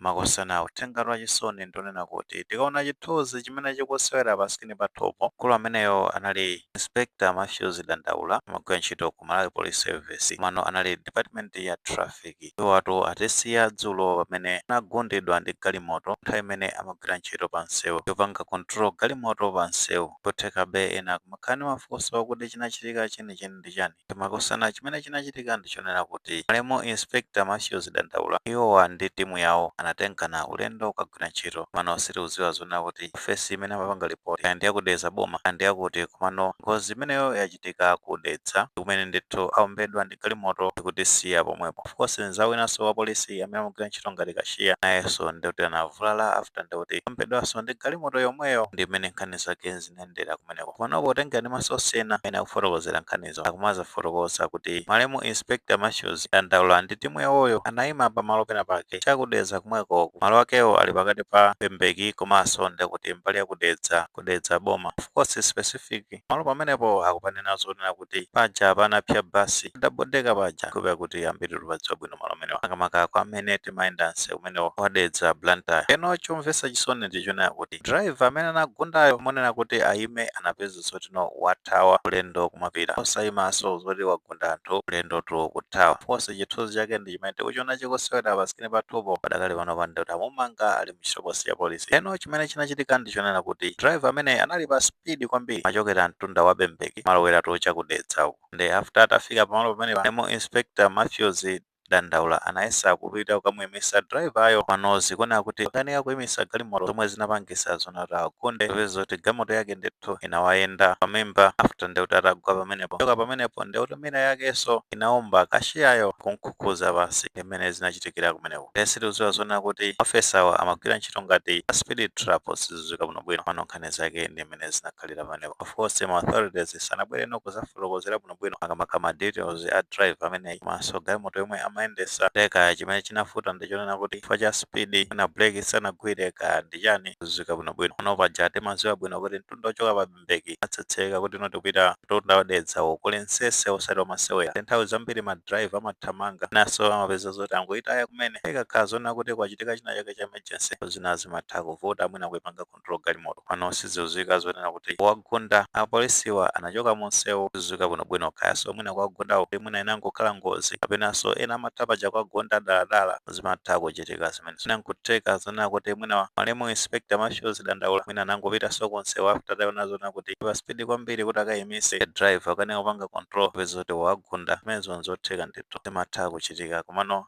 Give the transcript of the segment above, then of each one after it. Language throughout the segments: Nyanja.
Makosana, uthenga wachisoni ndionena kuti tikaona chithunzi chimene chikusewera pa screen pathupo, mkulu ameneyo anali Inspector Matthews Dandaula, amagwira ntchito ku Malawi Police Service, mano anali department ya traffic. Iwatu atisiya dzulo pamene anagundidwa ndi galimoto nthawi imene amagwira ntchito pa msewu, yopanga control galimoto pa msewu. Pothekabe ena kumakhala ndi mafunso kuti chinachitika chenicheni ndi chani. Makosana, chimene chinachitika ndichonena kuti malemu Inspector Matthews Dandaula, iwowa ndi timu yawo anatengana ulendo kukagwira ntchito. Mano sitikudziwa zonena kuti ofesi imene amapanga ripoti kaya ndi yaku Dedza boma kaya ndi yakuti, komano ngozi imeneyo yachitika ku Dedza, kumene ndithu aombedwa ndi galimoto ndikutisiya pomwepo. Of course, nzawo winanso wa polisi amene amagwira ntchito ngati cashier nayenso ndikuti anavulala after ndikuti aombedwanso ndi galimoto yomweyo. Ndi mmene nkhani zake zinayendera kumeneko. Panopo potenga ndi ma source ena amene akufotokozera nkhanizo, akumazafotokoza kuti malemu Inspector Matthews Dandaula ndi timu yawoyo anayima pamalo pena pake chaku Dedza kumweko. Malo akewo ali pakati pa Bembeki komanso ndikuti mbali ya ku Dedza, ku Dedza boma. Of course, specific malo pamenepo akupanena zonena kuti paja panapsa basi double decker paja, kupeza kuti ambiri tipadziwa bwino malo amenewa, makamaka kwa amene timayenda msewu umenewo wa Dedza Blantyre. Eno chomvetsa chisoni ndichonena kuti driver amene anagundayo, monena kuti ayime, anapeza zotino wathawa ulendo kumapita, osayimanso zoti wagunda anthu, ulendo tu kuthawa. Of course, chithunzi chake ndi chimene tikuchiona chikusewera pa screen pathupo. Padakali pano pandoti amumanga, ali mchitokosi ya polisi. Eno chimene chinachitika ndichonena kuti driver amene anali pa speed kwambiri, machokera mtunda wa Bembeki malowera chaku Dedza uko, ndi after atafika pamalo pamene malemu Inspector Matthews Dandaula anayesa kupita kukamuyimisa driver yo, pano zikuoneka kuti akanika kuyimisa galimoto, zomwe zinapangisa zonati agunde. Kupeza kuti galimoto yake ndithu inawayenda pamimba, after ndekuti atagwa pamenepo. Choka pamenepo ndekuti mirror yakenso inaomba cashier yo kunkhukhuza pasi, imene zinachitikira kumeneko. Sitikudziwa zonena kuti ofesawa amagwira ntchito ngati speed trap, sizidziwika bwinobwino. Pano nkhani zake ndi imene zinakhalira pamenepo. Of course, ma authorities sanabwereno kuzafotokozera bwinobwino, makamaka ma details a driver ameneyi komanso galimoto yomwe amayendesa. Teka chimene chinafuta ndichonena kuti chifukwa cha speed na brake sanagwire, ka ndi chani, sizidziwika bwinobwino. Pano paja timadziwa bwino kuti mtunda ochoka pa Bembeki atsetseka kuti ino tikupita mtunda wa Dedza, kuli msese osati wamasewera. Nthawi zambiri ma driver amathamanga, naso amapeza zoti angoyitaya kumene. Ikakhala zona kuti kwachitika china chake cha emergency, zina zimatha kuvuta mwina kuipanga control galimoto. Pano sizidziwika zonena kuti wagunda apolisiwa anachoka munsewu, sizidziwika bwinobwino. Kayaso mwina kwagundawo mwina inangokhala ngozi, kapenanso ena amatha paja kwagunda daladala, zimatha kuchitika zimene zina. Nkutheka zonena kuti mwina malemu Inspector Matthews Dandaula mwina anangopitanso kunsewu after ataona zona kuti pa speed kwambiri kuti akayimise, driver akanika kupanga control, kupeza kuti wagunda. Zimenezo nzotheka ndithu, zimatha kuchitika. Komano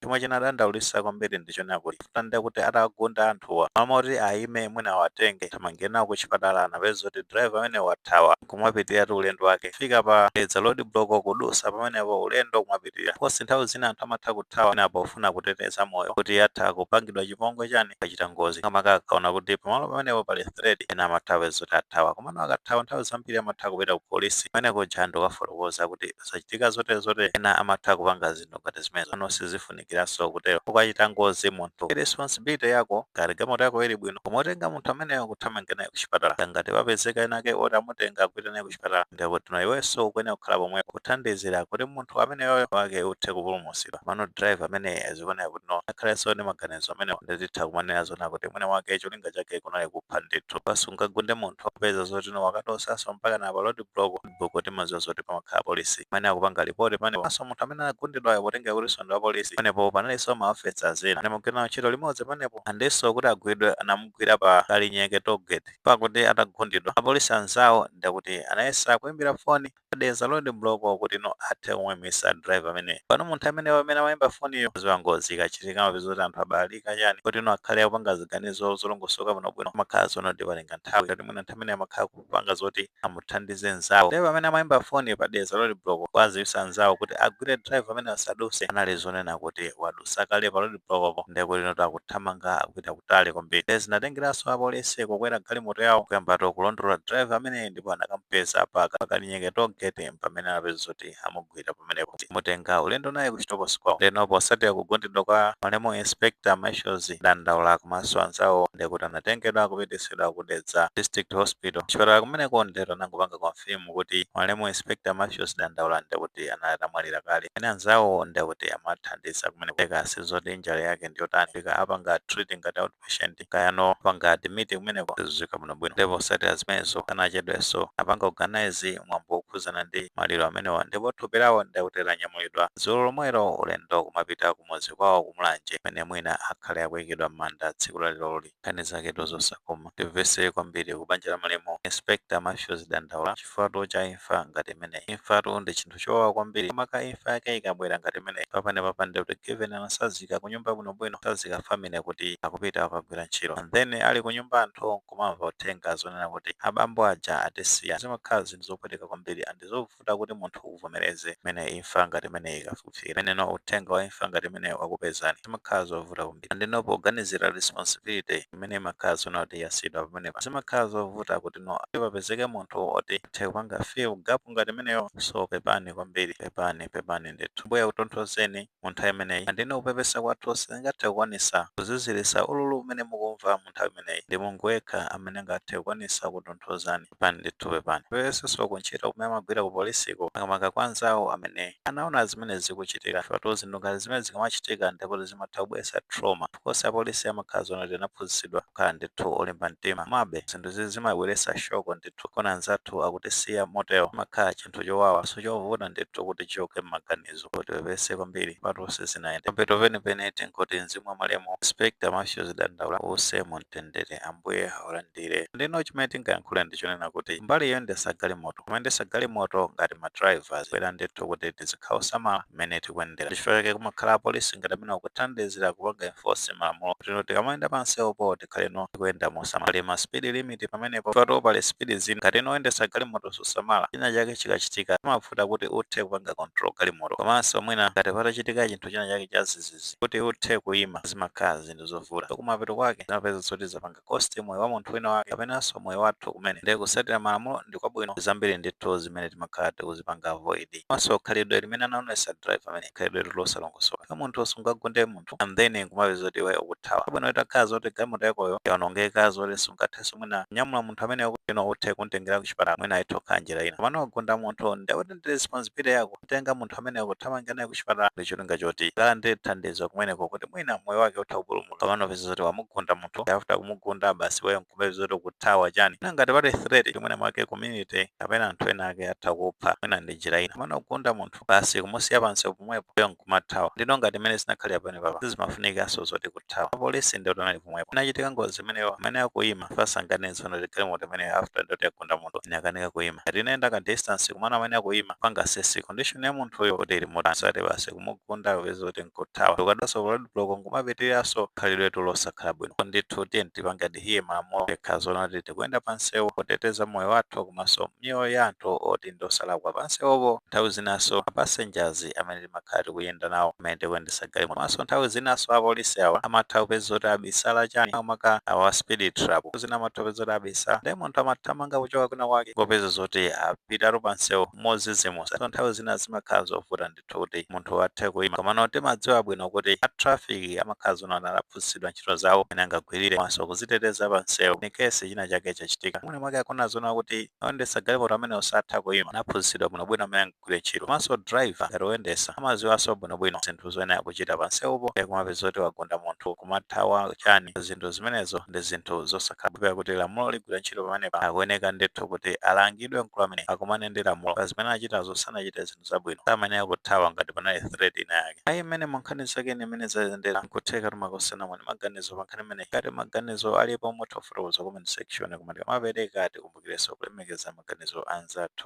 chomwe chinadandaulitsa kwambiri ndichonena kuti tande kuti atagunda anthuwa, mamoti ayime mwina watenge thamangire nawo ku chipatala, anapeza kuti driver amene wathawa kumapitirira tu ulendo wake, fika pa Dedza road block, kudusa pamenepo ulendo kumapitirira. Kosi nthawi zina anthu amatha kuthawa ena pofuna kuteteza moyo, kuti atha kupangidwa chipongwe chani pachita ngozi, makamaka akaona kuti pamalo pamenepo pali threat. Ena amatha kupeza kuti athawa, komano akathawa nthawi zambiri amatha kupita ku polisi kumene kuja anthu kafotokoza kuti zachitika zotere zotere. Ena amatha kupanga zinthu ngati zimenezo. Pano sizifunikiranso kutero. Ukachita ngozi munthu, responsibility yako ngati galimoto yako ili bwino, koma munthu ameneyo kuthamangira naye kuchipatala, ngati papezeka ena ake oti amutenga kupita naye kuchipatala, ndikuti no, iwenso ukuyenera kukhala pomwepo kuthandizira kuti munthu ameneyoyo wake uthe kupulumutsidwa. Mano driver amene zikuoneka kuti no, akhalenso ndi maganizo amenewo, ndititha kumanena zona kuti mwina wake cholinga chake kunali kupha ndithu. Basi ungagunde munthu, apeza zoti no, wakatosanso mpaka na pa road block block, timadziwa zoti pamakhala polisi amene akupanga ripoti pamenepo. Aso munthu amene anagundidwayo, potenga kuti ndi wa polisi, pamenepo panalinso ma officers ena amagwira nawo ntchito limodzi pamenepo, andiso kuti agwidwe anamugwira pa Kalinyeke tollgate. Pakuti atagundidwa, apolisi anzawo ndakuti anayesa kuimbira foni Dedza road block kuti no, athe kumuyimisa driver amene. Pano munthu amene amayimba foniyo, ziwa ngozi ikachitika amapeza kuti anthu abalika chani, kuti no, akhale akupanga ziganizo zolongosoka bwinobwino, amakhala zono ndipatenga nthawi, ngati mwina nthawi imene amakhala kupanga zoti amuthandize nzawo. Ndipo pamene amayimba foni pa Dedza road block kwaziwisa anzawo kuti agwire driver amene asaduse, anali zonena kuti wadusa kale pa road block, ndekuti no, akuthamanga akupita kutali kwambiri. Zinatengeranso apolisi kukwera galimoto yawo kuyambato kulondola driver amene, ndipo anakampeza pa Kalinyeke tollgate, pamene anapeza kuti amugwira pamenepo, mutenga ulendo naye ku chitokosi kwawo. Leno posatira kugundidwa kwa malemu Inspector Matthews Dandaula komanso anzawo, ndekuti anatengedwa kupitisidwa ku Dedza District Hospital, chipatala kumeneko ndero anangopanga confirm kuti malemu Inspector Matthews Dandaula ndekuti anali atamwalira kale, ene anzawo ndekuti amathandiza. Kumene kasi zoti injury yake ndiyotani, fika apanga treat ngati outpatient, kayano apanga admit kumeneko, zizwika bwinobwino. Ndipo posatira zimenezo anachedwenso apanga organize mwambo wokhuzana ndi maliro amenewa, ndipo thupi lawo ndikuti lanyamulidwa dzulo lomwelo ulendo kumapita kumudzi kwawo kuMulanje, kumene mwina akhale akuyikidwa m'manda tsiku la leroli. Nkhani zaketo zosakoma. Timvese kwambiri ku banja la malemu Inspector Matthews Dandaula chifukwa cha imfa ngati imeneyi. Imfatu ndi chinthu chowawa kwambiri, maka imfa yake ikabwera ngati imeneyi. Papane papande kuti given anasazika kunyumba bwinobwino, sazika family kuti akupita akagwira ntchito, and then ali kunyumba anthu kumamva uthenga zonena kuti abambo aja atisiya, zimakhala zinthu zopweteka kwambiri and zovuta kuti munthu uvomereze mene imfa ngati imeneyi ikafikira meneno uthenga wa imfa ngati imeneyi wakupezani, zimakhala zovuta kwambiri. Andino poganizira responsibility imene imakhala zona kuti yasidwa pamenepa, zimakhala zovuta kuti no papezeke munthu oti athe kupanga fill gap ngati imeneyo. So pepani kwambiri, pepani, pepani ndithu. Mbuye akutonthozeni mu nthawi imeneyi. Andino kupepesa kwathu sizingathe kukwanisa kuzizirisa ululu umene mukumva mu nthawi imeneyi. Ndi Mulungu yekha amene angathe kukwanisa kutonthozani. Pepani ndithu, pepani. Pepesenso kuntchito kumene amagwira ku polisiko, makamaka kwa anzawo amene anaona zimene zikuchitika. Fatu zinthu ngati zimene zikamachitika ndipo zimatha kubweretsa trauma. Of course apolisi amakhala zona kuti anaphunzitsidwa kukhala ndithu olimba mtima, komabe zinthu zizi zimabweretsa shock ndithu. Kona anzathu akutisiya motero, imakhala chinthu chowawa, so chovuta ndithu kuti chichoke m'maganizo. Kuti pepese kwambiri patu sizinayende. Pampeto penipeni tinkuti mzimu wa malemu Inspector Matthews Dandaula uuse mumtendere, Ambuye aulandire. Ndino chimene tingayankhule ndichonena kuti mbali yoyendesa galimoto, kumayendesa galimoto ngati ma drivers, bwera ndithu kuti tizikhala osamala mmene tikuyendera. Chifukwa chake kumakhala apolisi ngati amene akuthandizira kupanga enforce malamulo, kuti tikamayenda pansewopo tikhaleno tikuyenda mosamala. Pali ma speed limit pamenepo, patu pali speed zina. Ngati inoyendesa galimoto sosamala, china chake chikachitika chimavuta kuti uthe kupanga control galimoto, komanso mwina ngati patachitika chinthu china chake cha zizizi, kuti uthe kuyima, zimakhala zinthu zovuta. So kumapeto kwake zimapeza zoti zapanga cost moyo wa munthu wina wake kapenanso moyo wathu kumene. Ndiye kusatira malamulo ndi kwabwino, zambiri ndithu zimene timakhala tikuzipanga avoid. Komanso khalidwe limene anaonesa driver amene, khalidwe losalongosoka. Ka munthu sungagunde munthu and then kumapeza zoti iwe ukuthawa. Bwino itakhala zoti galimoto yakoyo yaonongeka, zoti sungathenso mwina kunyamula munthu amene ino uthe kumtengera kuchipatala, mwina itokha njira ina. Pamene wagunda munthu, ndekuti ndi responsibility yako kutenga munthu amene kuthamangira naye kuchipatala ndi cholinga choti kalandire thandizo kumeneko, kuti mwina moyo wake utha kupulumuka. Pamene upeza zoti wamugunda munthu, after kumugunda basi weyo nkumapeza zoti ukuthawa chani, mwina ngati pali threat mwina mwake community kapena anthu ena ake atha kupha, mwina ndi njira ina. Pamene ugunda munthu basi kumusiya pansewu pomwepo, iwe nkumathawa, ndino ngati imene zinakhalira pamene papa, sizimafunikanso zoti kuthawa. Apolisi ndi anali pomwepo inachitika ngozi imeneyo, amene akuyima fasanganizo ndoti galimoto imeneyo after ndoti yagunda munthu inakanika kuyima, ngati inaenda ka distance, kumana amene akuyima panga assess condition ya munthuyo kuti ili motani, sati basi kumugunda upeza kuti nkuthawa, ukadaso roadblock nkumapitiriranso, khalidwe losakhala bwino ndithu. Tiye tipange adhere malamulo tekha zona kuti tikuyenda pansewu kuteteza moyo wathu komanso miyoyo ya anthu oti ndosalakwa pansewopo. Nthawi zinaso passengers amene timakhala tikuyenda nawo amene tikuyendesa galimoto, komanso nthawi zinaso apolisi awa amatha kupeza kuti abisala chani, amaka awa speed trap zina amatha kupeza kuti abisala, ndi munthu amathamanga kuchoka kwina kwake, kopeza zoti apitatu pansewu mozizimusa. So nthawi zina zimakhala zovuta ndithu kuti munthu athe kuyima, komano timadziwa bwino kuti a traffic amakhala zona anaphunzitsidwa ntchito zawo amene angagwirire komanso kuziteteza pansewu. In case china chake chachitika, mwina mwake akona zona kuti oyendesa galimoto amene osatha kuyima anaphunzitsidwa bwinobwino amene angagwire ntchito, komanso driver ngati oyendesa amadziwanso bwinobwino zinthu zoyenera kuchita pansewupo. Kumapeza kuti wagunda munthu kumathawa chani, zinthu zimenezo ndi zinthu zosakhala bwino. Kuti lamulo ligwira ntchito pamenepa, akuyeneka ndithu kuti alangidwe mkulu amene akumane ndi lamulo pa zimene achitazo. Sanachite zinthu zabwino, samayenera kuthawa ngati panali threat ina yake. Ayi, imene mu nkhani zake ni imene zayendera. Nkutheka timakosana mwini maganizo pa nkhani imeneyi. Ngati maganizo alipo, mutha kufotokoza comment section, koma tikamapereka tikumbukirenso kulemekeza maganizo anzathu.